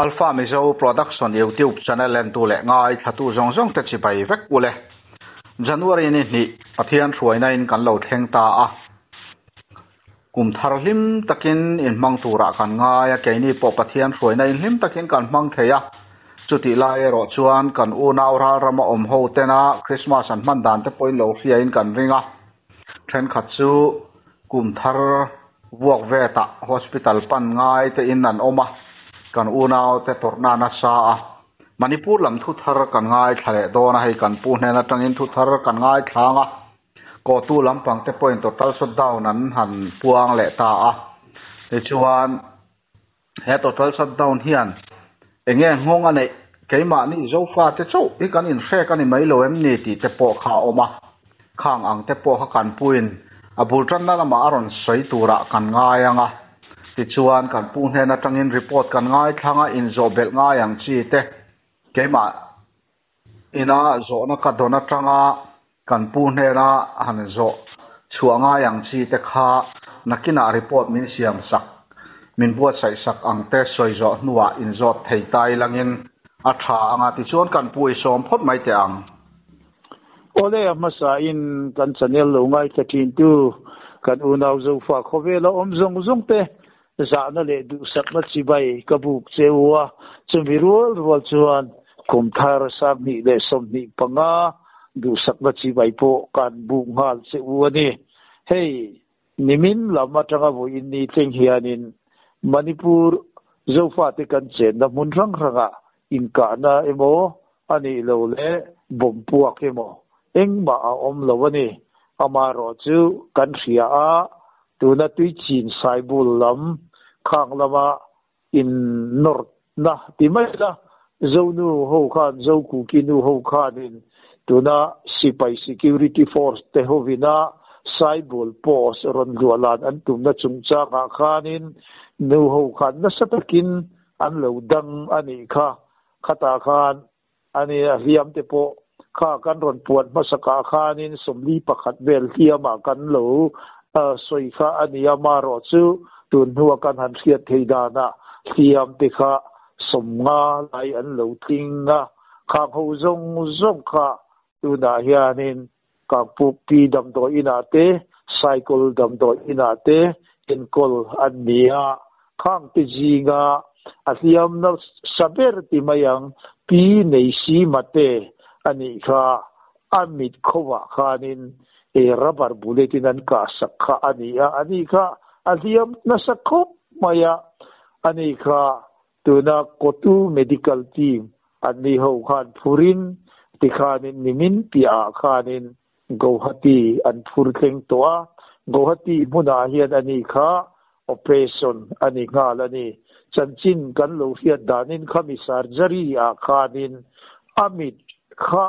Alpha Mizo Production YouTube channel entu leh ngaithlatu zawng zawng te chibai vek ule. January ni hnih Pathian hruaina in kan lo thleng ta a. Kum thar hlim takin in hmang turah kan ngai a, keini pawh Pathian hruaina in hlim takin kan hmang thei a. Chutih lai erawh chuan kan unau ralrama awm ho tena Christmas an hman dan te pawhin lo hriain kan ring a. Thenkhat chu kum thar vuak vetah hospital pan ngai te in an awm a, kan unau te tawrhna nasa a. Manipur lam thu thar kan ngaithla leh dawn a, hei kan pu hnen atangin thu thar kan ngaithla ang a, kawhtu lampang te pawhin total shutdown an han puang leh ta a. Tichuan he total shutdown hian eng nge nghawng a neih keimahni Zofa te chauh hi kan inhrek a ni mai lo em ni tih te pawh kha a awm a, khang ang te pawh kha kan puin a bul tanna lamah a rawn sawi turah kan ngai ang a, tichuan kan pu hnen atangin report kan ngaithlang a, inzawh belh ngai ang chi te keimah ina zawhna ka dawn atanga kan pu hnena han zawh chhuah ngai ang chi te kha nakinah report min siam sak, min buatsaih sak ang te sawi zawh hnuah inzawt thei ta ilangin a tha anga tichuan kan pu i sawm phawt mai teh ang. Awle a hmasa in kan channel lo ngaithla thin tu kan unau Zofa khawvela awm zawng zawng te Zahna leh duhsakna chibai ka buk che u a, chumi rual rual chuan kum thar 2025 duhsakna chibai pawh kan buk nghal che u a ni. Hei, nimin lam atanga vawiin ni thleng hianin Manipur Zofate kan chenna hmun hrang hrangah inkahna emaw a nih loh leh bomb puak emaw engmah a awm lo a ni. Amaherawh chu kan hria a, tuna tuichin saibul lam khang lama in nawrna ti mai la, Zonu ho khan, Zokuki nu ho khanin tuna sipai security force te hovina saibul post rawn luahlan an tumna chungchangah khanin nu ho khan nasa takin an lo dang a nih kha. Khatah khan a ni a hliam te pawh kha kan rawn puan hmasakah khanin 41 vel hliamah kan lo sawi kha a ni a, marawh chu tun hnua kan han hriat thei danah hliam te kha 50 lai an lo tling a, khang ho zawng zawng kha tunah hianin Kangpukpi damdawi inah te, Cycle damdawi inah te enkawl an ni a, khang te zinga a hliamna sa ber ti mai ang Pi Neisima te a nih kha a mit khovah khanin rubber bullet in an kah sak kha a ni a, a ni kha a hliam nasa khawp mai a, a ni kha tuna Kotu Medical Team An ni ho khan phurin tikhanin nimin piahah khanin Guwahati an phur thleng tawh a, Guwahati hmunah hian a ni kha operation a ni nghal a ni. Chanchin kan lo hriat danin khami surgery ah khanin a mit kha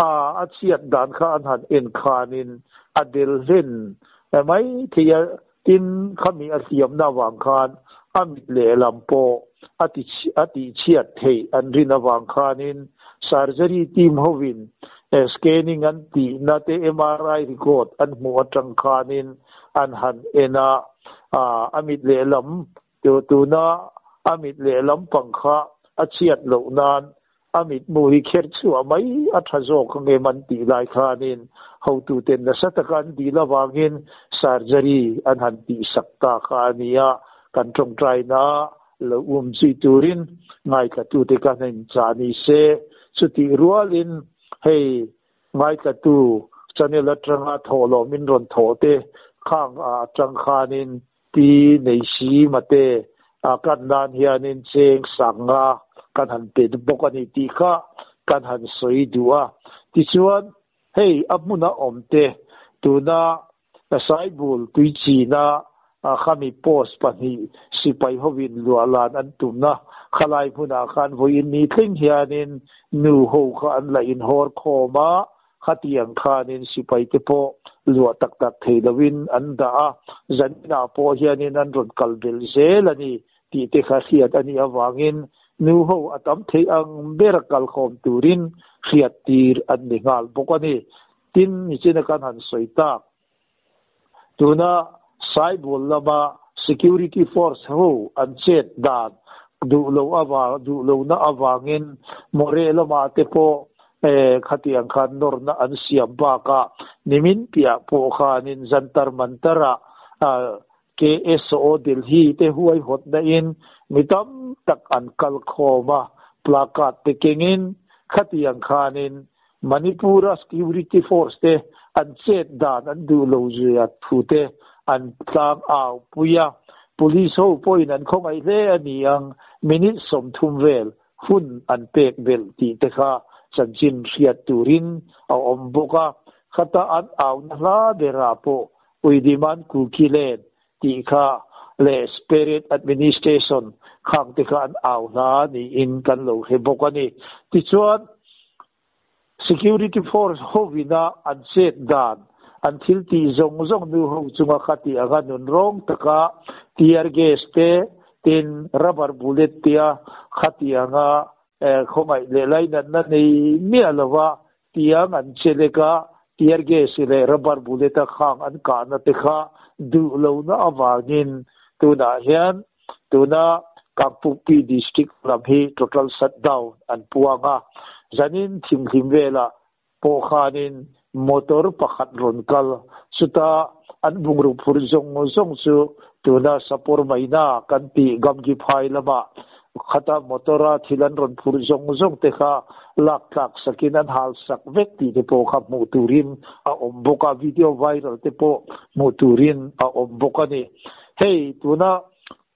a a chhiat dan kha an han en khanin a del hlen mai thei a, Tin, khami a hliamna avang khan a mit lehlam pawh a ti a tihchhiat theih an rin avang khanin surgery team hovin scanning an tihna te MRI record an hmuh atang khanin an han en a, a mit lehlam tuna a mit lehlam pang kha a chhiat loh nan A mitmu hi kher chhuah mai a tha zawk ang em an tih lai khanin hotuten nasa taka an dil avangin surgery an han tihsak ta kha a ni a, kan tawngtaina lo um zui turin ngaithlatute ka hnen chah ni se. Chutih rualin hei ngaithlatu channel atanga thawhlawm in rawn thawh te khang atang khanin Pi nei si mate a kan nan hianin cheng sanga kan han pe bawk a ni tih kha kan han sawi duh a. Tichuan, hei a hmuna awm te tuna Saibul tuichina khami post pahnih sipai hovin luahlan an tumna khalai hmunah khan vawiin ni thleng hianin nu ho kha an la inhawr khawm a, Khatiang khanin sipaite pawh luah tak tak thei loin an dah a, zaninah pawh hianin an rawn kal belh zel a ni tih te kha hriat a nih avangin nu ho a tam theih ang ber kalkhawm turin hriat tir an ni nghal bawk a ni. Tin, nichina kan han sawi tak. Tuna Saibul lama security force ho an chet dan Duh lo ava duh lohna avangin Moreh lamah te pawh khatiang khan nawrna an siam bakah nimin piah pawh khanin Jantar Mantar-ah KSO Delhi te huaihawtna in mi tam tak an kal khawm a, placard te kengin khatiang khanin Manipur-a security force te an chet dan an duh lo zia thu te an tlang au pui a, police ho pawhin an khawngaih hle a ni ang, minute 30 vel hun an pek belh tih te kha chanchin hriat turin a awm bawk a, khata an auna hla berah pawh Uidiman Kukilen tih kha leh Spirit Administration khang te kha an au hla niin kan lo hre bawk a ni. Tichuan, Security Force hovina an chet dan, an thil tih zawng zawng nu ho chunga kha tih anga nun rawng taka tear gas te, tin rubber bullet tia kha tih anga khawngaih leh lainatna nei miah lova Tiang an che lek a, tear gas leh rubber bullet a khang an kahna te kha duh lohna avangin tunah hian tuna Kangpukpi District lam hi total shutdown an puang a. Zanin thimhlim velah pawh khanin motor pakhat rawn kal, chuta an bungraw phur zawng zawng chu tuna Sapawr Maina kan tih Gamgiphai lamah Khata motor-a thil an rawn phurh zawng zawng te kha lak tlak sakin an hal sak vek tih te pawh kha hmuh turin a awm bawk a, video viral te pawh hmuh turin a awm bawk a ni. Hei tuna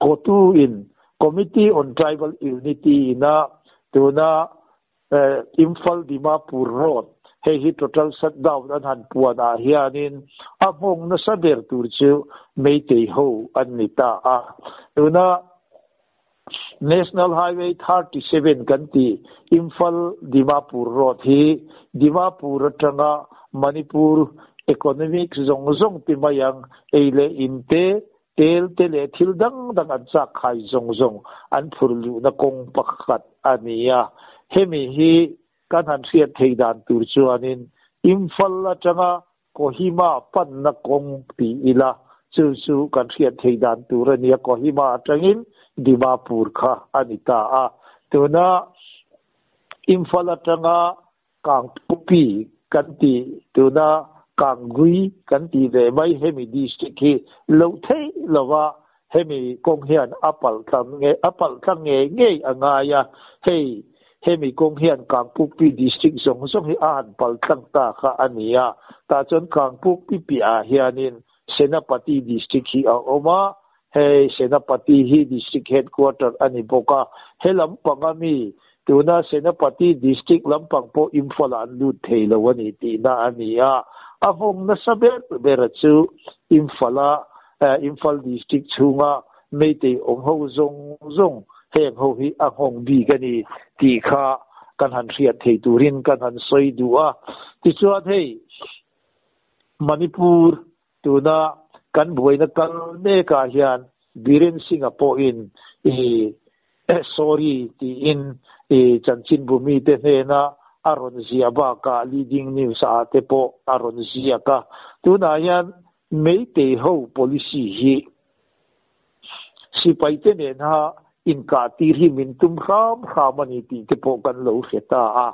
Kotu-in Committee on Tribal Unity ina tuna Imphal Dimapur Road hei hi total shutdown an han puan ah hianin a nghawng nasa ber tur chu Meitei ho an ni ta a. Tuna National Highway 37 kan tih Imphal Dimapur Road hi Dimapur atanga Manipur economic zawng zawng ti mai ang ei leh in te Tel te leh thil dang dang an chak khai zawng zawng an phur luhna kawng pakhat a ni a. Hemi hi kan han hriat thei dan tur chuanin Imphal atanga Kohima panna kawng ti ila chu chu kan hriat thei dan tur a ni a, Kohima atangin Dimapur kha a ni ta a. Tuna Imphal atanga Kangpupi kan tih tuna Kangui kan tih ve mai hemi district hi loh theih lova hemi kawng hian a palh tlang nge a palh tlang ngei ngei a ngai a, hei hemi kawng hian Kangpukpi district zawng zawng hi a han palh tlang ta kha a ni a, tah chuan Kangpukpi piahah hianin Senapati district hi a awm a, Hei Senapati hi District Headquarter a ni bawk a, he lampanga mi tuna Senapati District lampang pawh Imphal-ah an lut thei lo a ni tihna a ni a. A nghawng nasa ber bera chu Imphal-a Imphal District chhunga Meitei awm ho zawng zawng heng ho hi a nghawng bik a ni tih kha kan han hriat thei turin kan han sawi duh a. Tichuan hei Manipur Tuna kan buaina kal mekah hian Biren Singh-a pawhin i sorry tiin i chanchinbu mite hnena a rawn ziah bakah leading news ah te pawh a rawn ziak a. Tunah hian Meitei ho policy hi sipaite nena inkah tir hi min tum hram hram a ni tih te pawh kan lo hre ta a.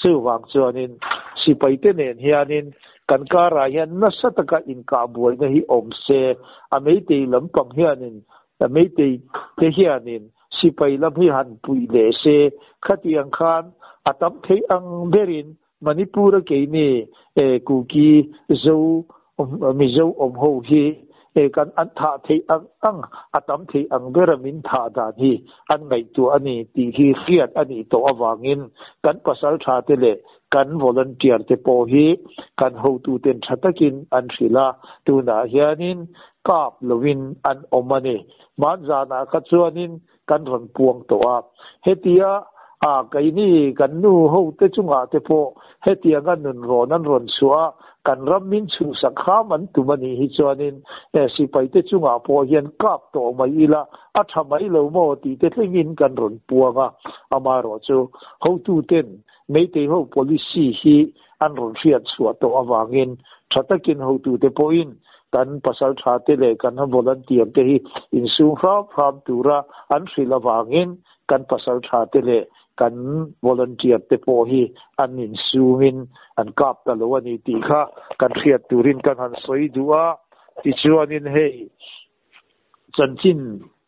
Chuvang chuanin sipaite nen hianin kan karah hian nasa taka inkah buaina hi awm se, a meitei lampang hianin a meitei te hianin sipai lam hi han puih leh se, khatiang khan a tam theih ang berin Manipur-a keini Kuki Zo Mizo awm ho hi kan an thah theih ang ang, a tam theih ang bera min thah dan hi an ngaihtuah a ni tih hi hriat a nih tawh avangin kan pasal tha te leh kan volunteer te pawh hi kan hotuten tha takin an hrilh a, tunah hianin kap loin an awm a ni. Hmanzanah kha chuanin kan rawn puang tawh a, hetia a keini kan nu ho te chungah te pawh hetianga nun rawn an rawn chhuah a, kan ram min chhuhsak kham an tum a nih hi chuanin sipai te chungah pawh hian kap tawh mai ila a tha mai lo maw tih te thlengin kan rawn puang a, amaherawh chu hotu ten Meitei ho policy hi an rawn hriat chhuah tawh avangin tha takin hotu te pawhin kan pasal tha te leh kan volunteer te hi insum hram hram tura an hrilh avangin kan pasaltha te leh kan volunteer te pawh hi an insumin an kap ta lo a ni tih kha kan hriat turin kan han sawi duh a. Tichuanin hei chanchin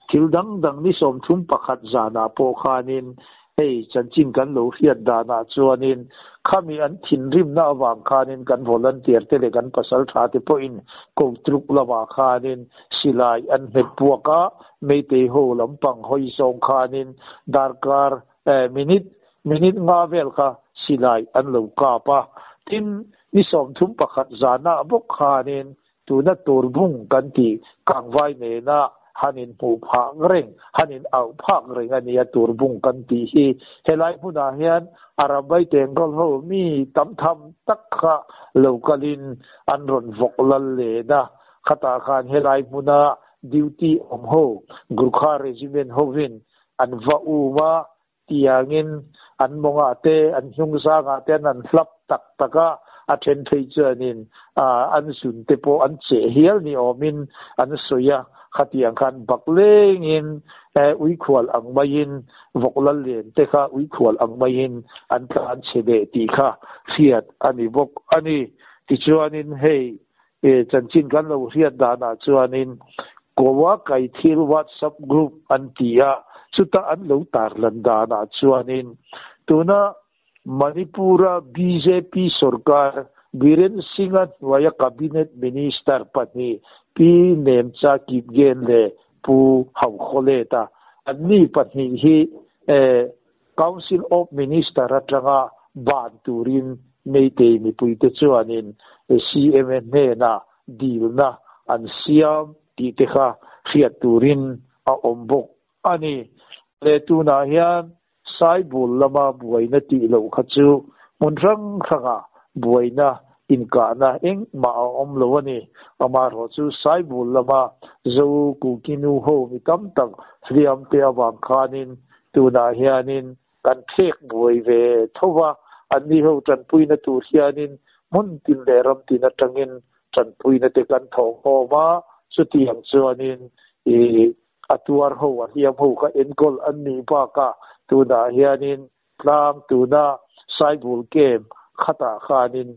thil dang dang ni 31 zanah pawh khanin hei chanchin kan lo hriat danah chuanin khami an thinrimna avang khanin kan volunteer te leh kan pasaltha te pawhin kotruk lamah khanin silai an hmet puak a, Meitei ho lampang hawi zawng khanin darkar minute minute nga vel kha silai an lo kap a. Tin, ni 31 zanah bawk khanin tuna turbung kan tih kangvai nena hanin hmuh phak reng, hanin auh phak reng a nia turbung kan tih hi. Helai hmunah hian Arambai Tengkawl ho mi tam tham tak kha lo kalin an rawn vawk lal len a. Khatah khan helai hmuna duty awm ho Gurkha Regiment hovin an va um a, tiangin an mawngah te, an hnungzangah te an han hlap tak tak a, a then phei chuanin an zun te pawh an cheh hial ni awmin an sawi a, khatiang khan bak lengin uikhual ang maiin vawk lal len te kha uikhual ang maiin an tlan chhe leh tih kha hriat a ni bawk a ni. Tichuanin hei chanchin kan lo hriat danah chuanin Goa kai thil WhatsApp group an ti a, chuta an lo tarlan danah chuanin tuna Manipur-a bjp sorkar Biren Singh-a hnuaia cabinet minister pahnih Pi Nemcha Kipgen leh Pu Haukhawleta anni pahnih hi Council of Minister atanga ban turin Meitei mipuite chuanin CMA hnenah dilna an siam tih te kha hriat turin a awm bawk a ni. Le tunah hian Saibul lama buaina tih loh kha chu hmun hrang hrangah buaina inkahna engmah a awm lo a ni. Amaherawh chu Saibul lama Zo Kukinu ho mi tam tak hliam te avang khanin tunah hianin kan thlek buai ve tho va, anni ho tanpuina tur hianin hmun tin leh ram tin atangin tanpuina te kan thawh khawm a, chutiang chuanin ih a tuar ho a hliam ho kha enkawl an nih bakah tunah hianin tlang tuna Saibul camp khatah khanin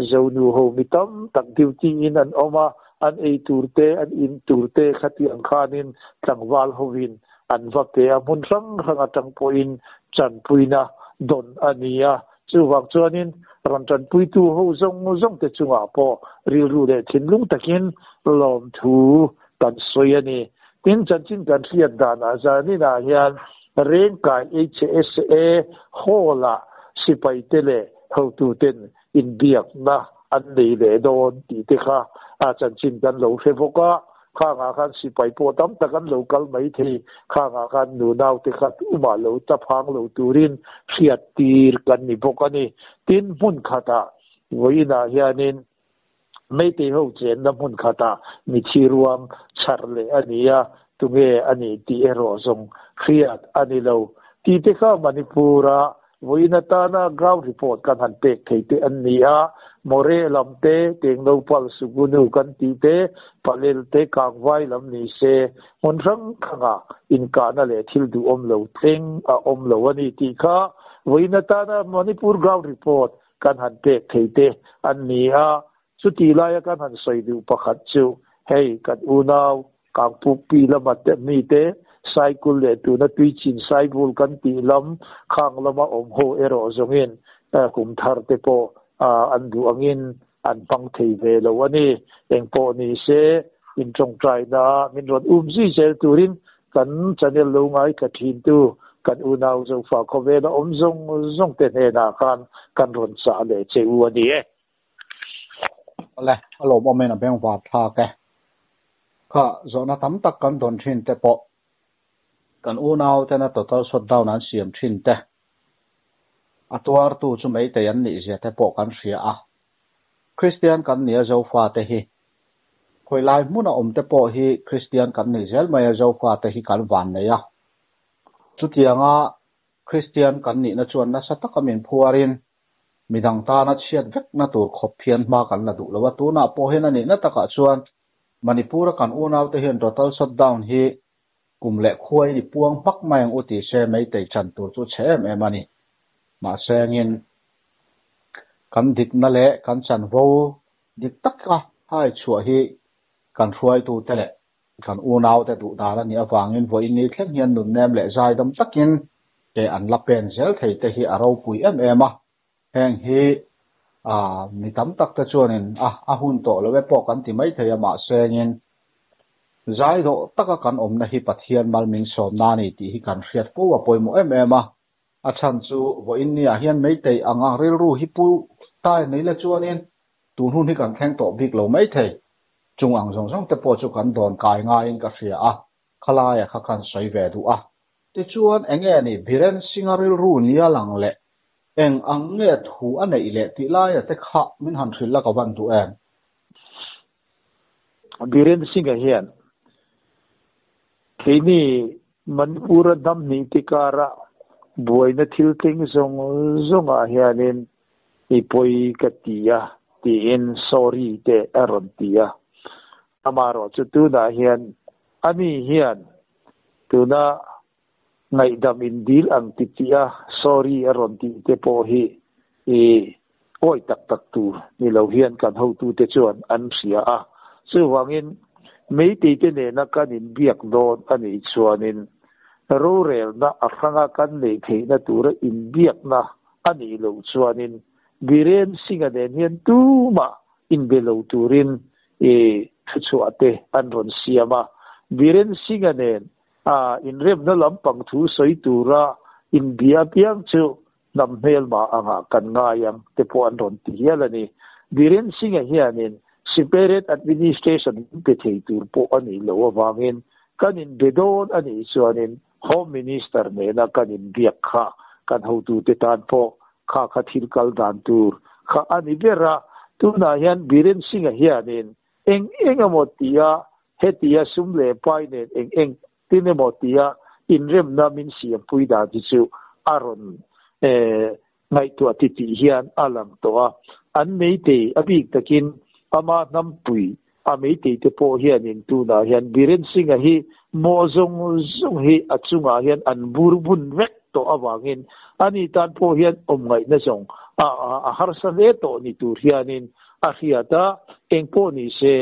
Zonu ho mi tam tak duty in an awm a, an ei tur te, an in tur te khatiang khanin tlangval hovin an va pe a, hmun hrang hrang atang pawhin tanpuina dawn a ni a. Chuvang chuanin rawn tanpuitu ho zawng zawng te chungah pawh rilru leh thinlung takin lawmthu kan sawi a ni. Tin, chanchin kan hriat danah zaninah hian Rengkai HSA Hall-ah sipaite leh hotuten inbiakna an nei leh dawn tih te kha a chanchin kan lo hre bawk a. Khangah khan sipai pawh tam tak an lo kal mai thei. Khangah khan nunaute kha tumah lo taphang lo turin hriat tir kan ni bawk a ni. Tin, hmun khatah vawiinah hianin Meitei ho chenna hmun khatah mithi ruang chhar leh a ni a, tunge a nih tih erawh zawng hriat a ni lo. Tih te kha Manipur-a vawiin atana ground report kan han pek thei te an ni a, Moreh lam te, Tengnopal Sugunu kan tih te, Palel te, Kangvai lam ni se, hmun hrang hrangah inkahna leh thil duhawm lo thleng a awm lo a ni tih kha vawiin atana Manipur ground report kan han pek thei te an ni a, chuti laia kan han sawi duh pakhat chu hei kan unau Kangpukpi lama te mi te Saikul leh tuna Tuichin Saibul kan tih lam khang lama awm ho erawh zawngin kum thar te pawh an duh angin an hmang thei ve lo a ni. Engpawh ni se in tawngtaina min rawn um zui zel turin kan channel lo ngaithla thin tu kan unau Zofa khawvela awm zawng zawng te hnenah khan kan rawn chah leh che u a ni e. Awle, a lawmawm in a bengvar thlak e. Kha zawhna tam tak kan dawn thin te pawh kan unau tena total shutdown an siam thin te, a tuartu chu meitei an nih zia te pawh kan hria a. Kristian kan nia Zofa te hi Khawilai hmuna awm te pawh hi Kristian kan ni zel mai a, Zofa te hi kan van nei a. Chutianga Kristian kan nihna chuan nasa taka min phuarin midang tana chhiat vekna tur khawp hian hma kan la duh lo a. Tunah pawh hian a nihna takah chuan Manipur-a kan unaute hian total shutdown hi Kum leh khuain i puang hmak mai ang u ti se Meitei chan tur chu chhe em em a ni. Mahse engin kan dikna leh kan chanvo dik taka hai chhuah hi kan hruaitute leh kan unaute duh dan a nih avangin vawiin ni thleng hian nunnem leh zaidam takin ke an la pen zel thei te hi a ropui em em a. Heng hi mi tam tak te chuanin a a hun tawh lo e pawh kan ti mai thei a, mahse engin zai dawh taka kan awmna hi Pathian mal min sawmna a ni tih hi kan hriat fo a pawimawh em em a. A chhan chu vawiin niah hian meitei anga rilru hi pu tai nei la chuanin tun hun hi kan thleng tawh bik lo mai thei. Chung ang zawng zawng te pawh chu kan dawn kai ngaiin ka hria a, khalaia kha khan sawi ve duh a. Tichuan enge ni Biren Singh-a rilru nia lang leh eng ang nge thu a neih leh tih laia te kha min han hrilh la ka van duh em? Biren Singh-a hian keini Manipur-a hnam hnih te kara buaina thil thleng zawng zawngah hianin i pawi ka ti a tiin sorry te a rawn ti a. Amaherawhchu tunah hian ani hian tuna ngaihdam in dil ang ti tih a sorry a rawn tih te pawh hi i awi tak tak tur ni lo hian kan hotute chuan an hria a. Chuvangin Meitei te nena kan inbiak dawn a nih chuanin rorelna a hranga kan neih theihna tura inbiakna a nih loh chuanin Biren Singh-a nen hian tumah inbe lo turin i thuchhuah te an rawn siam a. Biren Singh-a nen a inremna lampang thu sawi tura inbia apiang chu hnam hmelma angah kan ngai ang te pawh an rawn ti hial a ni. Biren Singh-a hianin Separate Administration min pe thei tur pawh a nih loh avangin kan inbe dawn a nih chuanin Home Minister nena kan inbiak kha kan hotute tan pawh kha kha thil kal dan tur kha a ni ber a. Tunah hian Biren Singh-a hianin eng eng emaw tia hetia sum leh pai nen eng eng tin emaw tia inremna min siampui dan hi chu a rawn ngaihtuah ti tih hian a lang tawh a. An meitei a bik takin ama hnampui a meitei te pawh hianin tunah hian Biren Singh-a hi maw zawng zawng hi a chungah hian an bur bun vek tawh avangin ani tan pawh hian awm ngaihna zawng a harsa hle tawh ni tur hianin a hriat a, engpawh ni se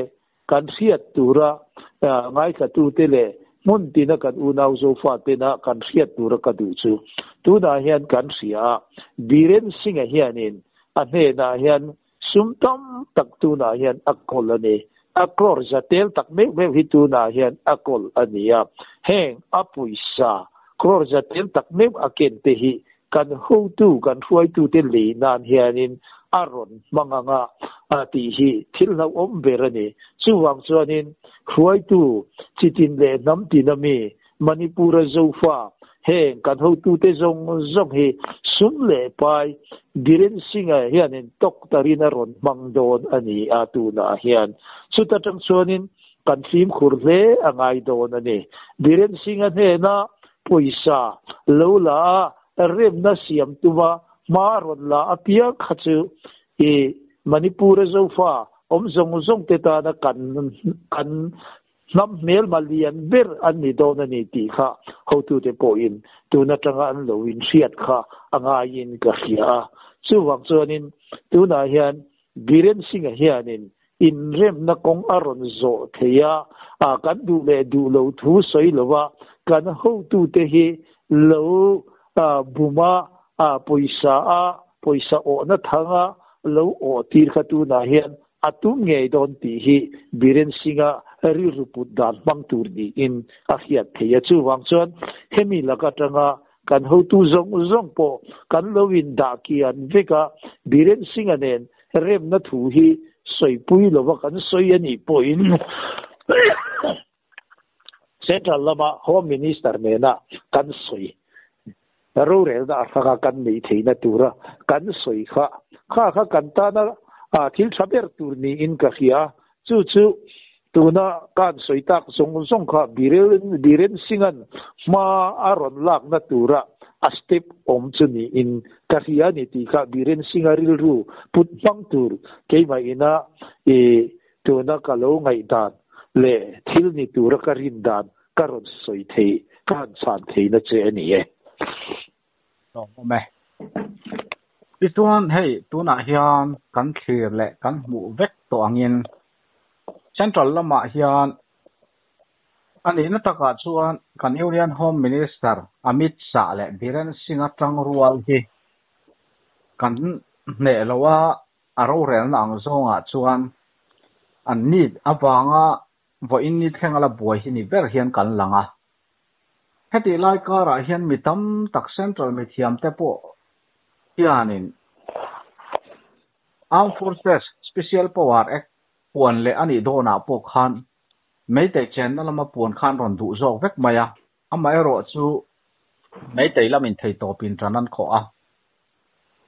kan hriat tura ngaithlatute leh hmun tina kan unau Zofa tena kan hriat tura ka duh chu tunah hian kan hria a, Biren Singh-a hianin a hnenah hian sum tam tak tunah hian a kawl a ni. A crore za tel tak meuh meuh hi tunah hian a kawl a ni a, heng a pawisa crore za tel tak meuh a ken te hi Kan hotu, kan hruaitute lei nan hianin a rawn hmang ang a tih hi thil hlauhawm ber a ni. Chuvang chuanin hruaitu chitin leh hnam tina mi, Manipur-a Zofa, heng kan hotute zawng zawng hi sum leh pai Biren Singh-a hianin tawk tarin a rawn hmang dawn a ni a tunah hian. Chuta tang chuanin kan fimkhur hle a ngai dawn a ni. Biren Singh-a hnena Pawisa lo la a, remna siam tuma hma a rawn la apiang kha chu i Manipur-a Zofa awm zawng zawng te tana kan kan hnam hmelma lian ber an ni dawn a ni tih kha hotute pawhin tun atanga an lo inhriat kha a ngaiin ka hria a. Chuvang chuanin tunah hian Biren Singh-a hianin inremna kawng a rawn zawh thei a, kan duh leh duh lo thu sawi lova kan hotute hi lo bum a, pawisa a, pawisa awhna thanga lo awh tir kha tunah hian a tum ngei dawn tih hi Biren Singh-a rilru put dan hmang tur niin a hriat thei a. Chuvang chuan hemi lak atanga kan hotu zawng zawng pawh kan lo indah kian vek a, Biren Singh-a nen Remna thu hi sawipui lova kan sawi a nih pawhin Central lama Home Minister nena kan sawi rorelna a hranga kan neih theihna tura kan sawi kha kha kha kan tana thil tha ber tur niin ka hria. Chu chu tuna kan sawi tak zawng zawng kha Biren Singh-a'n hma a rawn lakna tura a step awm chu niin ka hria a ni tih kha Biren Singh-a rilru put hmang tur keimah ina i tuna ka lo ngaihdan leh thil ni tura ka rin dan Ka rawn sawi thei, ka han chhan theihna che a ni e. Lawmawm e. Tichuan hei tunah hian kan thlir leh kan hmuh vek tawh angin Central lamah hian a nihna takah chuan kan Union Home Minister Amit Shah leh Biren Singh atang rual hi kan hneh lo a, a rorelna ang zawngah chuan an ni avanga vawiin ni thleng a la buai hi ni ber hian kan lang a. Hetih lai karah hian mi tam tak Central mithiam te pawh hianin Armed Forces Special Power Act puan leh a nih dawnah pawh khan Meitei chenna lama puan khan rawn duh zawk vek mai a, amaherawhchu Meitei lamin theitawpin ṭan an khawh a.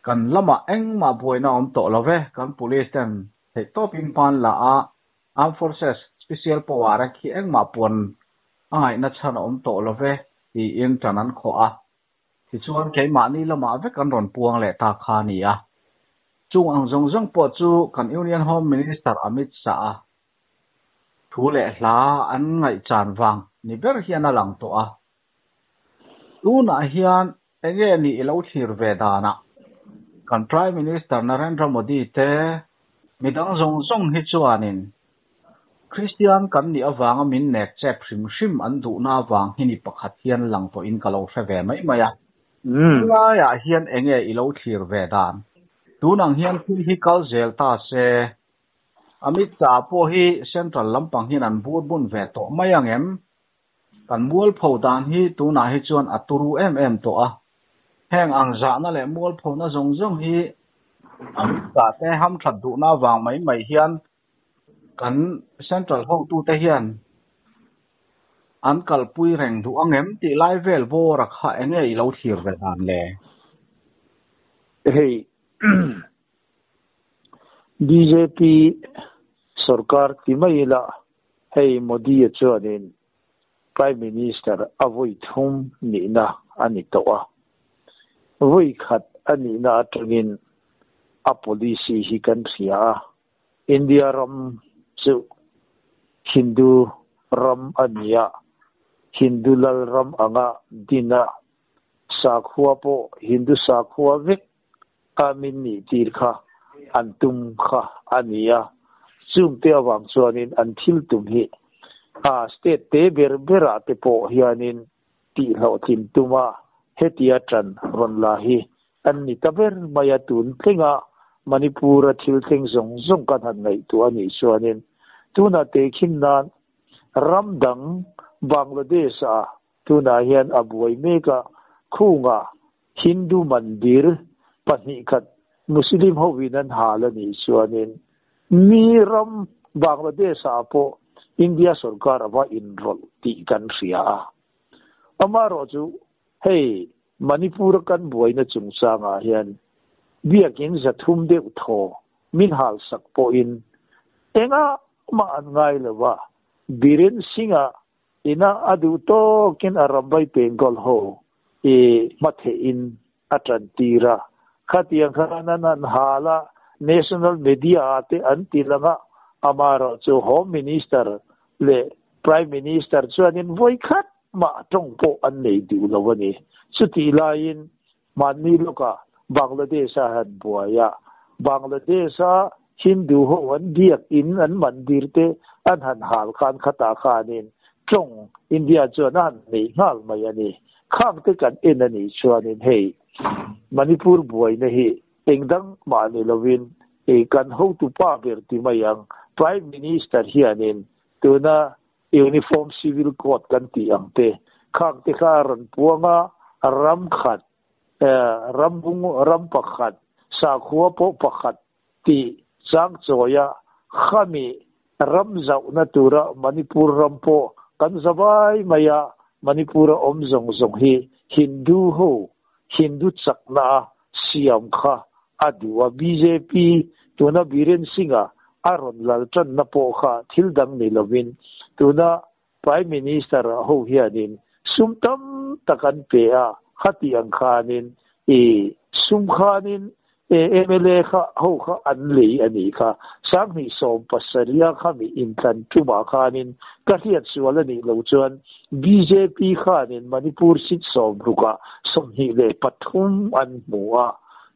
Kan lamah engmah buaina a awm tawh lo ve, kan police ten theihtawpin hman la a, Armed Forces Special Power a khi engmah puan a ngaihna chhan a awm tawh lo ve tiin ṭan an khawh a. Tichuan keimahni lamah vek an rawn puang leh ta kha a ni a. Chung ang zawng zawng pawh chu kan Union Home Minister Amit Shah-a thu leh hla an ngaihchan vang ni ber hian a lang tawh a. Tunah hian enge nih i lo thlir ve danah kan Prime Minister Narendra Modi te midang zawng zawng hi chuanin Kristian kan nih avanga min nek chep hrim hrim an duhna avang hi ni pakhat hian lang tawhin ka lo hre ve mai mai a. Helaiah hian enge i lo thlir ve dan? Tunang hian thil hi kal zel ta se Amit Shah pawh hi Central lampang hian an bur bun ve tawh mai ang em? Kan mualpho dan hi tunah hi chuan a turu em em tawh a. Heng ang zahna leh mualphona zawng zawng hi Amit Shah te hamthat duhna avang mai mai hian kan Central hotute hian an kalpui reng duh ang em tih lai vel bawra kha enge i lo thlir ve dan le? Hei bjp sorkar ti mai ila hei Modi-a chuanin Prime Minister a vawi thum nihna a ni tawh a. Vawi khat a nihna atangin a policy hi kan hria a. India ram chu Hindu ram a ni a, Hindu lal ram anga din a, sakhua pawh Hindu sakhua vek a min nih tir kha an tum kha a ni a, chungte avang chuanin an thil tum hi a state te ber berah te pawh hianin tih hlawhtlin tuma hetia ṭan rawn la hi an ni ta ber mai a, tun tlenga Manipur-a thil thleng zawng zawng kan han ngaihtuah a nih chuanin tunah tehkhin nan ram dang Bangladesh-a tunah hian a buai mek a, khunga Hindu mandir pahnih khat Muslim hovin an hal a nih chuanin mi ram Bangladesh-ah pawh India sorkar a va inrawlh tih kan hria a. Amaherawh chu hei Manipur-a kan buaina chungchangah hian biakin 300 deuh thaw min halsak pawhin engah mah an ngai lo va, Biren Singh-a Ina a duh tawkin a Rambai Bengal ho i hmatheh in a tan tir a. Khatiang khan an han hal a, national media ah te an ti lang a, amaherawh chu Home Minister leh Prime Minister chuanin vawi khat mah tawng pawh an nei duh lo a ni. Chutih laiin Mahni lawkah Bangladesh a han buai a, Bangladesh a Hindu ho an biak in an mandir te an han hal khan khatah khanin tawng India chuan a han neih nghal mai a ni. Khang te kan en a nih chuanin hei Manipur buaina hi engdang mah ni lovin kan hotu pa ber ti mai ang Prime Minister hianin tuna Uniform Civil Code kan tih ang te khang te kha a rawn puang a, ram khat, ram bung, ram pakhat, sakhua pawh pakhat tih chang chawia khami ram zauhna tura Manipur ram pawh kan zavai mai a, Manipur-a awm zawng zawng hi Hindu ho, Hindu chakna a siam kha a duh a, bjp tuna Biren Singh-a a rawn lal tanna pawh kha thil dang ni lovin tuna Prime Minister ho hianin sum tam tak an pe a, khati ang khanin i sum khanin MLA kha ho kha an lei ani kha. 2017 a khami inthlan tumah khanin ka hriat sual anih loh chuan bjp khanin Manipur seat 60 ah 23 an hmu a,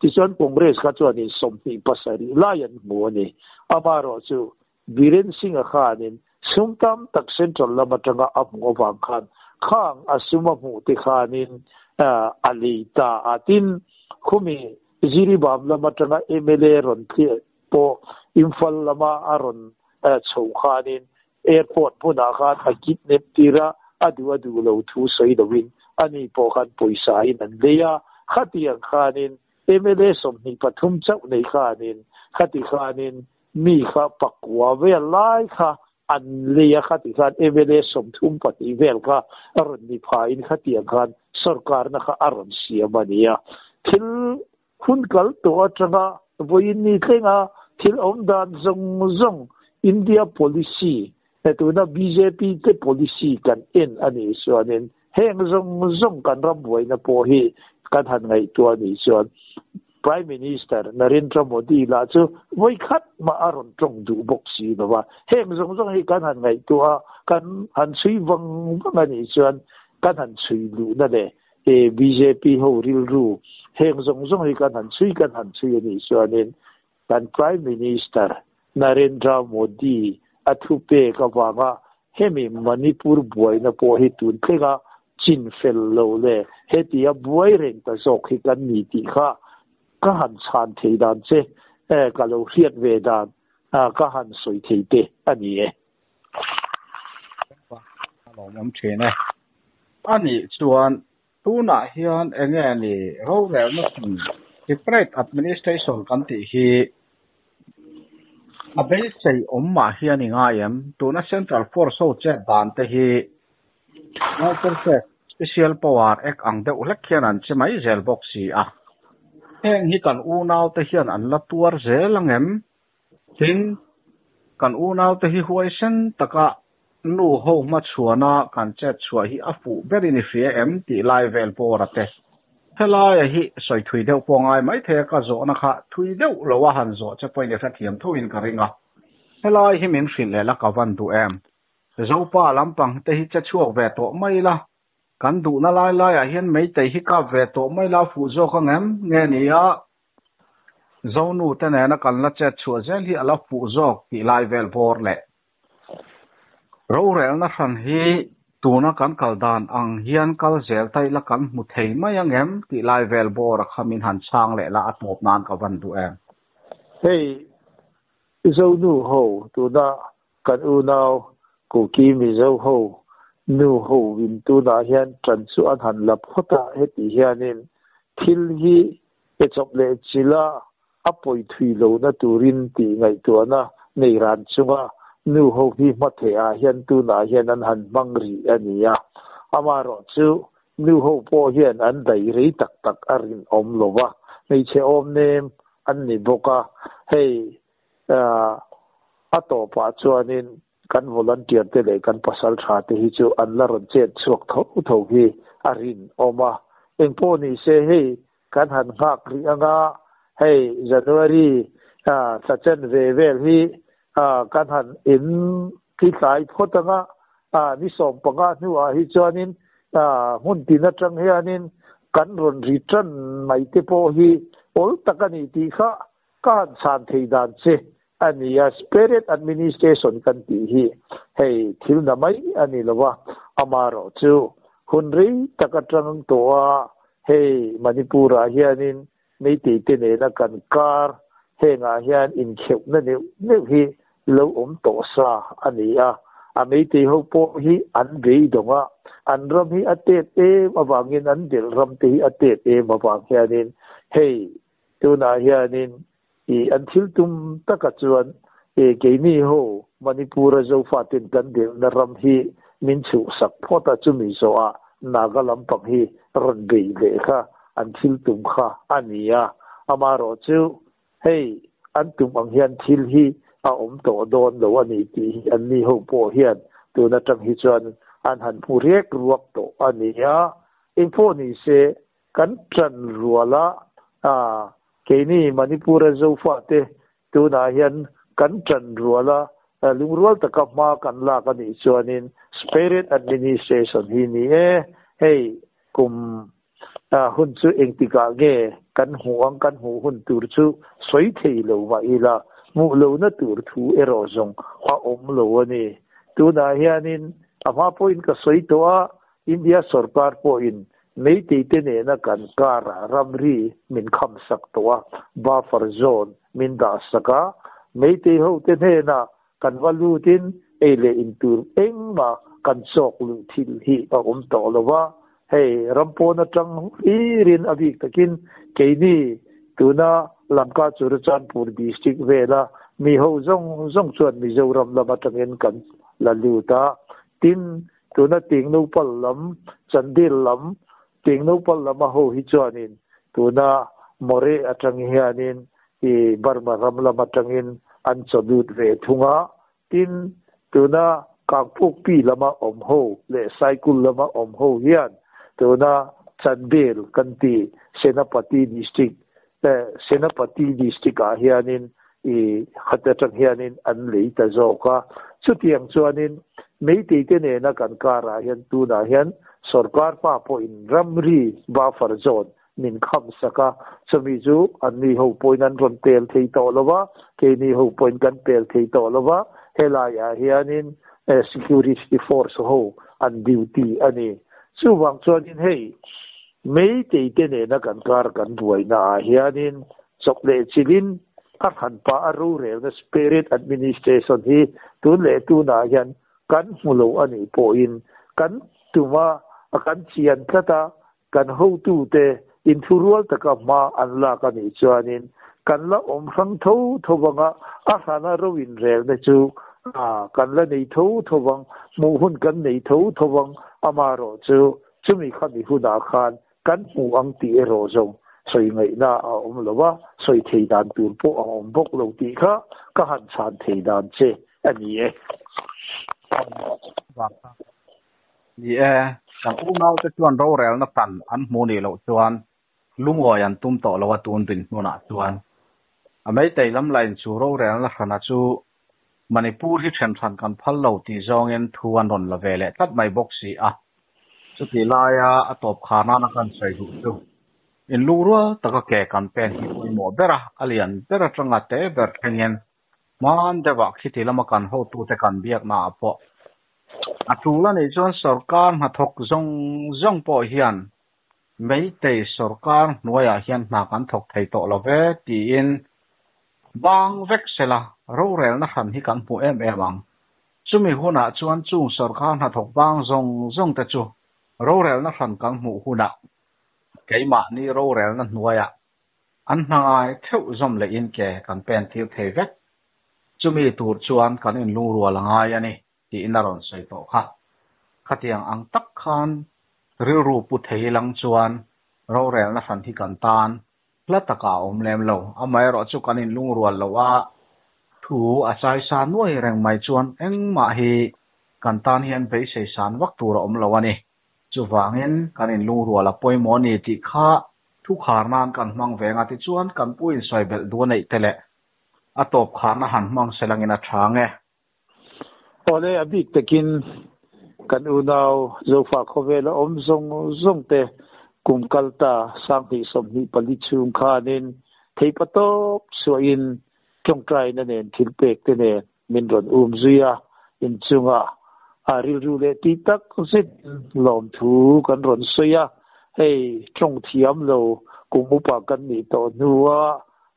tichuan Congress kha chuanin 27 lai an hmu a ni. Amaherawhchu Biren Singh-a khanin sum tam tak central lam atanga a hmuh avang khan khang a sum a hmuh te khanin a lei ta a. Tin, khumi Jiribam lam atanga mla rawn thliah pawh Imphal lama a rawn chhoh khanin airport hmunah khan a kidnap tir a, a duh a duh lo thu sawi loin ani pawh khan pawisa in an lei a. Khatiang khanin mla 23 chauh nei khanin khati khanin mi kha pakua vel lai kha an lei a, khati khan mla 32 vel kha a rawn ni phain khatiang khan sorkarna kha a rawn siam a ni a. Thil hun kal tawh atanga vawiin ni thlenga thil awm dan zawng zawng India policy tuna bjp te policy kan en a nih chuanin heng zawng zawng kan ram buaina pawh hi kan han ngaihtuah a nih chuan Prime Minister Narendra Modi lah chu vawi khat mah a rawn tawng duh bawk si lo va. Heng zawng zawng hi kan han ngaihtuah a, kan han chhui vang vang a nih chuan kan han chhui luhna leh bjp ho rilru heng zawng zawng hi kan han chhui kan han chhui a nih chuanin kan Prime Minister Narendra Modi a thu pek avanga hemi Manipur buaina pawh hi tun thlenga chin fel lo leh heti a buai reng ta zawk hi kan ni tih kha ka han chhan thei dan che ka lo hriat ve dan ka han sawi thei te a ni e. A lawmawm thin e. A nih chuan tunah hian enge ni rorelna hmun separate administration kan tih hi a beisei awm mah hian i ngai em? Tuna central force ho chet dan te hi Special Power Act ang deuh hlek hian an che mai zel bawk si a. Heng hi kan unau te hian an la tuar zel ang em? Tin, kan unau te hi huaisen taka nu ho hmachhuana kan chet chhuah hi a fuh berin i hria em tih lai vel bawr a te. Helaia hi sawi thui deuh pawh ngai mai thei a, ka zawhna kha thui deuh lo a han zawh che pawhin i hrethiam thoin ka ring a. Helai hi min hrilh leh la ka van duh em? Zopa lampang te hi che chhuak ve tawh mai la, kan duhna lai laiah hian meitei hi kap ve tawh mai la a fuh zawk ang em? Nge ni a, Zonu te nena kan la chet chhuah zel hi a la fuh zawk tih lai vel bawr leh. Rorelna hran hi tuna kan kal dan ang hian kal zel ta ila kan hmu thei mai ang em tih lai vel bawr a kha min han chhang leh la a tawp nan ka van duh em? Hei Zonu ho tuna kan unau Kuki Mizo ho nu ho in tunah hian tan chu an han la phawt a, heti hianin thil hi pe chawp leh chila a pawi thui lohna turin tih ngaihtuahna nei ran chunga nu ho hi hmatheh ah hian tunah hian an han hmang rih a ni a. Amaherawhchu nu ho pawh hian an daih rei tak tak a rinawm lo va, hmeichhe awm nem an ni bawk a, hei a tawpah chuanin kan volunteer te leh kan pasal tha te hi chu an la rawn chet chhuak tho tho hi a rinawm a. Engpawh ni se hei kan han nghak rih anga, hei January thla chen ve vel hi kan han in tlitlai phawt anga, ni 15 hnuah hi chuanin hmun tin atang hianin kan rawn ri tan mai te pawh hi awl tak a ni tih kha ka han chhan thei dan che a ni a. Separate administration kan tih hi hei thil na mai a ni lo va, amaherawhchu hun rei tak atang tawh a hei Manipur-ah hianin Meitei te nena kan kar hengah hian inkheuhna neuh neuh hi lo awm tawh sa a ni a. A Meitei ho pawh hi an beidawng a, an ram hi a tet em avangin an delh ram te hi a tet em avang hianin hei tunah hianin an thil tum taka chuan keini ho Manipur-a Zofaten kan delhna ram hi min chhuhsak phawt a, chumi zawhah Naga lampang hi rawn bei leh kha an thil tum kha a ni a. Amaherawhchu hei an tum ang hian thil hi a awm tawh dawn lo a ni tih hi anni ho pawh hian tun atang hi chuan an han hmu riak ruak tawh a ni a. Engpawh ni se kan tan ruala. Keini Manipur-a Zofate tunah hian kan ṭan rual a, lungrual taka hma kan lak a nih chuanin Spirit Administration hi ni e, hei kum hun chu engtikah nge kan hmuh ang, kan hmuh hun tur chu sawi thei lo mah ila, hmuh lohna tur thu erawh zawng a awm lo a ni. Tunah hianin a hma pawhin ka sawi tawh a, India sorkar pawhin Meitei te nena kan karah ramri min kham sak tawh a, buffer zone min dah sak a, Meitei ho te hnenah kan va lutin ei leh in tur engmah kan chawk luh thil hi a awm tawh lo va, hei ram pawn atang hlirin a bik takin keini tuna Lamka Churachandpur district vela mi ho zawng zawng chuan Mizoram lam atangin kan la lut a, tin Tuna Tingnupal lam, Chandil lam, Tingnupal lama ho hi chuanin tuna Moreh atang hianin i Burma ram lam atangin an chaw lut ve thung a. Tin, tuna Kangpukpi lama awm ho leh Saikul lama awm ho hian tuna Chandil kan ti Senapati District, Senapati District ah hianin i khat atang hianin an lei ta zawk a. Chutiang chuanin Meitei te nena kan karah hian tunah hian sorkar pa pawhin ramri buffer zone min kham sak a, chumi chu anni ho pawhin an rawn pel thei tawh lo va, keini ho pawhin kan pel thei tawh lo va, helaiah hianin security force ho an duty a ni. Chuvang chuanin hei Meitei te nena kan kar kan buaina ah hianin chawp leh chilhin a hran pah a rorelna spirit administration hi tun leh tunah hian kan hmu lo a nih pawhin kan tum a, kan chian tlat a, kan hotute inthurual taka hma an lak a nih chuanin kan la awm hrang tho tho vang a, a hrana ro inrelna chu kan la nei tho tho vang, hmuh hun kan nei tho tho vang, amaherawhchu Chumi kha mi hunah khan kan hmu ang tih erawh zawng sawi ngaihna a awm lo a, sawi thei dan tur pawh a awm bawk lo tih kha ka han chhan thei dan che a ni e. Ni e, kan unaute chuan rorelna tan an hmu nih loh chuan lungawi an tum tawh lo a tun dinhmunah chuan. A meitei lam lain chu rorelna hrana chu Manipur hi then hran kan phal lo tih zawngin thu an rawn la ve leh tlat mai bawk si a. Chutih laia a tawp khar nana kan sawi duh chu inlungrual taka ke kan pen hi pawimawh ber a, a lian ber atanga te ber thlengin hman deuhah khiti lama kan hotute kan biaknaah pawh a tul a nih chuan sorkar hnathawk zawng zawng pawh hian Meitei sorkar hnuaiah hian hna kan thawk thei tawh lo ve tiin Bang vek sela, rorelna hran hi kan hmu em em ang. Chumi hunah chuan chung sorkar hnathawk bang zawng zawng te chu rorelna hran kan hmuh hunah keimahni rorelna hnuaiah an hna ngai theuh zawm leh in ke kan pen tir thei vek. Chumi tur chuan kan inlungrual a ngai a ni tiin a rawn sawi tawh kha. Khatiang ang tak khan rilru pu thei lang chuan rorelna hran hi kan tan Hla takah a awm lem lo. Amaherawh chu kan inlungrual loh a, thu a chai sa nuai reng mai chuan engmah hi kan tan hian beisei san vak tur a awm lo a ni. Chuvangin kan inlungrual a pawimawh a ni tih kha thu khar nan kan hmang ve anga tichuan kan pu insawi belh duh a neih te leh a tawp kharna han hmang se langin a tha ang e. Awle, a bik takin kan unau Zofa khawvela awm zawng zawng te kum kal ta 2024 chhung khanin theipa tawp chhuahin tawngtaina nen thil pek te nen min rawn um zui a, inchunga a rilru leh tih tak zet lawmthu kan rawn sawi a, hei tawng thiam lo kum upa kan nih tawh hnua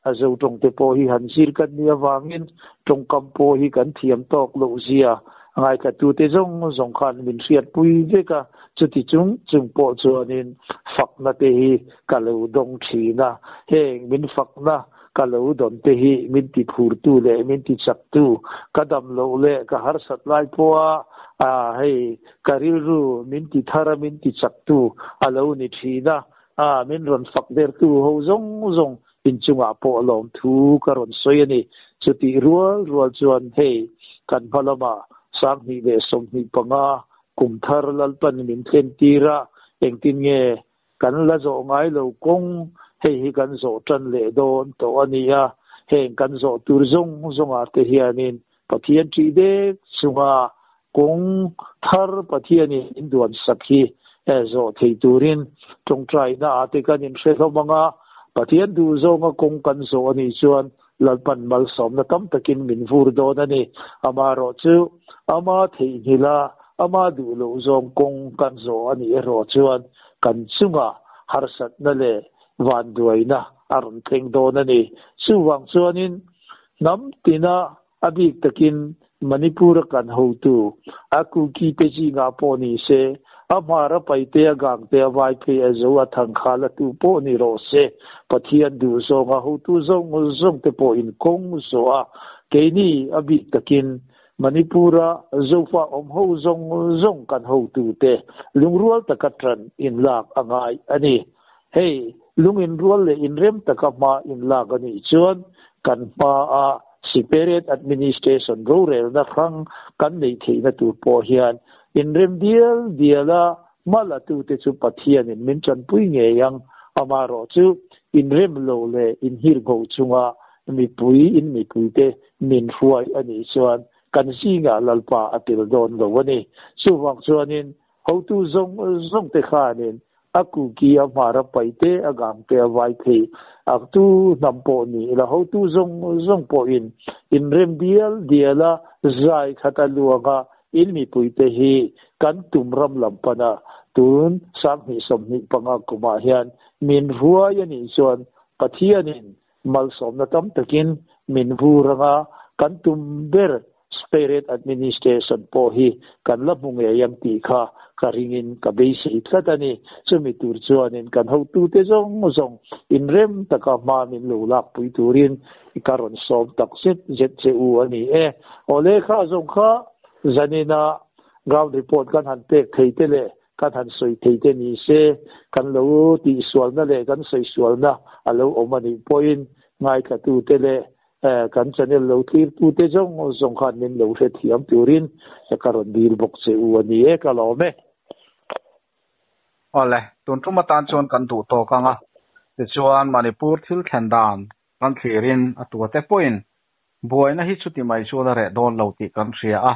A zo tawngte pawh hi han zir kan nih avangin tawngkam pawh hi kan thiam tawk loh zia ngaithlatute zawng zawng khan min hriatpui vek a, chuti chung chung pawh chuanin fakna te hi ka lo dawng thin a, heng min fakna ka lo dawn te hi min ti phurtu leh min ti chaktu, ka dam loh leh ka harsat lai pawha hei ka rilru min ti thar a min ti chaktu a lo ni thin a. A, min rawn fak dertu ho zawng zawng inchungah pawh lawmthu ka rawn sawi a ni. Chutih rual rual chuan hei kan hma lamah 2025 kum thar Lalpan min thlen tir a, engtin nge kan la zawh ngai lo kawng Hei hi kan zawh tan leh dawn tawh a ni a, heng kan zawh tur zawng zawngah te hianin Pathian ṭih dek chunga kawng thar Pathianin min duan sak hi zawh thei turin ṭawngṭaina ah te kan inhre hlawm ang a, Pathian duh zawnga kawng kan zawh a nih chuan Lalpan malsawmna tam takin min vur dawn a ni. Amaherawh chu ama theihnghilh a, ama duh loh zawng kawng kan zawh a nih erawh chuan kan chungah harsatna leh vanduaina a rawn thleng dawn a ni. Chuvang chuanin hnam tina a bik takin Manipur-a kan hotu, a Kuki te zingah pawh ni se, a hmar a paite a gangte a vai phei a zo a thangkhal a tu pawh ni rawh se, Pathian duh zawnga hotu zawng zawng te pawh in kawng zawh a, keini a bik takin Manipur-a Zofa awm ho zawng zawng kan hotute lungrual taka tan inlak a ngai a ni. Hei, lung inrual leh inrem taka hma inlak a nih chuan kan hmaa Separate Administration rorelna hrang kan neih theihna tur pawh hian inrem dial diala hma latute chu Pathianin min tanpui ngei ang. Amaherawh chu inrem lo leh inhirngho chunga mipui in mipuite min hruai a nih chuan kan zingah Lalpa a tel dawn lo a ni. Chuvang chuanin hotu zawng zawngte khanin A kuki a hmar a paih te, a gang te a vai thei. A tu hnam pawh ni ila hotu zawng zawng pawhin inrem dial dial a, zai khat a luang a, in mipuite hi kan tum ram lam pan a, tun 2025 kumah hian min ruai a nih chuan Pathianin malsawmna tam takin min vur ang a, kan tum ber Spirit Administration pawh hi kan la hmu ngei ang tih kha ka ringin ka beisei tlat a ni. Chumi tur chuanin kan hotute zawng zawng inrem taka hma min lo lakpui turin ka rawn sawm tak zet zet che u a ni e. Awle kha zawng kha zanina ground report kan han pek thei te leh kan han sawi thei te ni se, kan lo tihsualna leh kan sawisualna a lo awm a nih pawhin ngaithlatute leh Kan channel lo tlirtute zawng zawng khan min lo hrethiam turin ka rawn dil bawk che u a ni e, ka lawm e. Awle, tun tum atan chuan kan duh tawk ang a, tichuan Manipur thil thlen dan kan thlirin a tuate pawhin buaina hi chuti mai chuan a reh dawn lo tih kan hria a,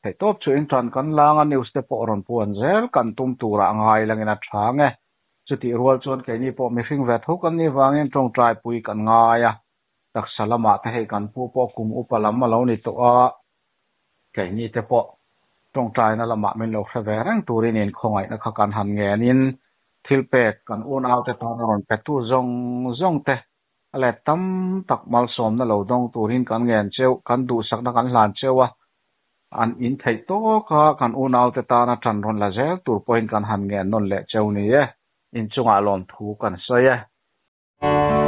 theihtawp chu intan kan lang a news te pawh rawn puan zel kan tum turah ngai langin a tha ang e. Chutih rual chuan keini pawh mihring ve tho kan nih vangin tawngtai pui kan ngai a, taksa lamah te hei kan pu pawh kum upa lam a lo ni tawh a, keini te pawh tawngtaina lamah min lo hre ve reng turin inkhawngaihna kha kan han ngenin thil pek kan unaute tan a rawn petu zawng zawng te a let tam tak malsawmna lo dawng turin kan ngen cheu, kan duhsakna kan hlan cheu a, an in theih tawk a, kan unaute tana tan rawn la zel tur pawhin kan han ngen nawn leh cheu ni e, inchungah lawmthu kan sawi e.